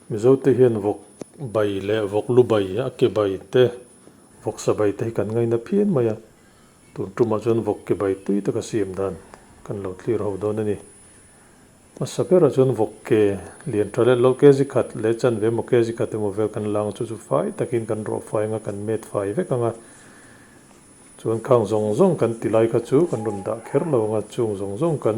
Mizote hian vawk bai leh vawk lu bai, a ke bai te, vawksa bai te hi kan ngaina phian mai a. Tun tumah chuan vawk ke bai tui taka siam dan kan lo thlir ho dawn a ni. Hmasa berah chuan vawk ke lian tha leh lo kg khat leh chanve emaw kg khat emaw vel kan la ang chu chu fai takin kan rawh fai anga kan met fai vek ang a. Chuan khang zawng zawng kan ti lai kha chu kan rawn dah kher lo ang a, chung zawng zawng kan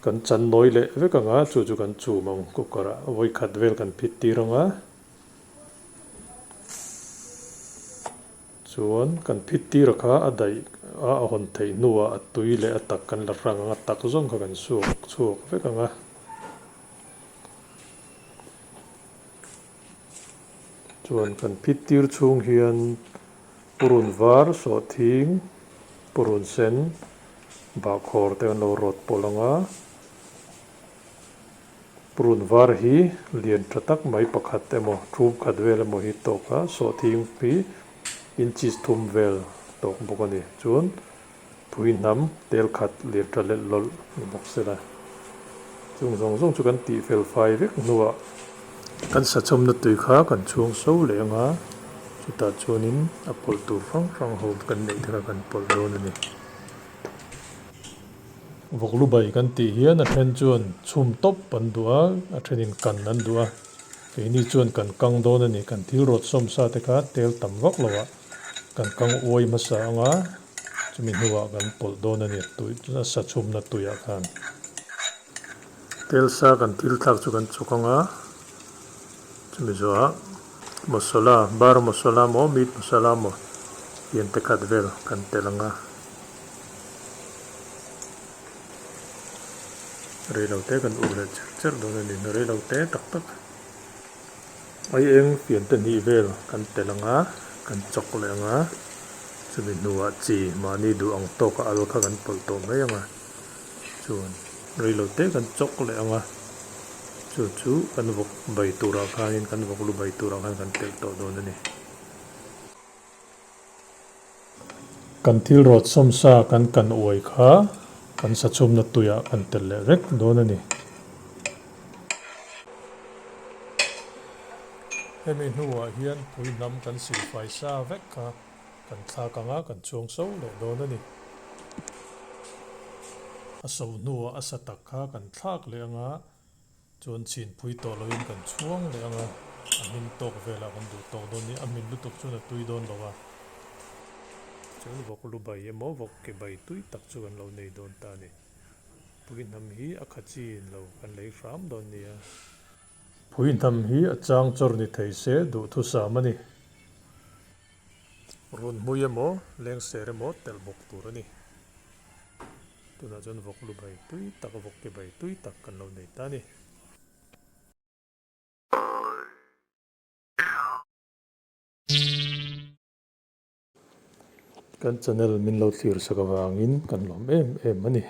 kan chan nawi leh vek ang a, chu chu kan chum ang cooker ah vawi khat vel kan phit tir ang a. Chuan kan phit tir a kha a daih a a hawn theih hnuah a tui leh a tak kan la hrang ang a, tak zawng kha kan suak chhuak vek ang a. Chuan kan phit tir chhung hian purun var, sawhthing, purun sen, bahkhawr te an lo rawt pawlh ang a. Purun var hi lian tha tak mai pakhat emaw thum khat vel emaw hi tawk a, sawhthing hi inches thum vel tawk bawk a ni. Chuan Pui hnam tel khat lir ta lelh lawlh ni bawk se la. Chung zawng zawng chu kan tih fel fai vek hnuah kan sachawmna tui kha kan chhung so leh ang a, chutah chuanin a pawlh tur hrang hrang ho kan neih te kha kan pawlh dawn a ni. Vawklu bai kan tih hian a then chuan chhum tawp an duh a, a thenin kan an duh a, keini chuan kan kang dawn a ni. Kan thil rawt sawm sa te kha tel tam vak loah kan kang uai hmasa ang a. Chumi hnuah kan pawlh dawn a ni, tui a sa chhumna tuiah khan. Tel sa kan thil thlak chu kan chawk ang a, chumi zawhah masala, bar masala maw, meat masala maw pian te khat vel kan telh ang a. Reilote kan ur leh cher cher dawn a ni, reilote tak tak. Ai eng fian te hnih vel kan telh ang a, kan chawk leh ang a, chumi hnuah chi mahni duh ang tawka al kha kan pawlh tawh mai ang a, chuan reilo te kan chawk leh ang a, chu chu kan vawk bai turah khanin kan vawk lu bai turah khan kan telh tawh dawn a ni. Kan thil rawt sawmsa kan kan uai kha kan sachhumna tuiah kan telh leh vek dawn a ni. Hemi hnuah hian pui hnam kan silfai sa vek kha kan thlak ang a, kan chhuang so leh dawn a ni. A so hnuah a sa tak kha kan thlak leh ang a. Chuan chhin phui tawh loin kan chhuang leh ang a, a hmin tawk velah kan duh tawk dawn nia, a hmin lutuk chuan a tui dawn lo a. Chuan vawk lu bai emaw vawk ke bai tui tak chu kan lo nei dawn ta a ni. Pui hnam hi a kha chin lo kan lei hram dawn nia. Pui hnam hi a chang chawr ni thei se duhthusam a ni. Runhmui emaw lengser emaw telh bawk tur a ni. Tunah chuan vawk lu bai tui tak, vawk ke bai tui tak kan lo nei ta a ni. Kan channel min lo thlir sak avangin kan lawm em em a ni.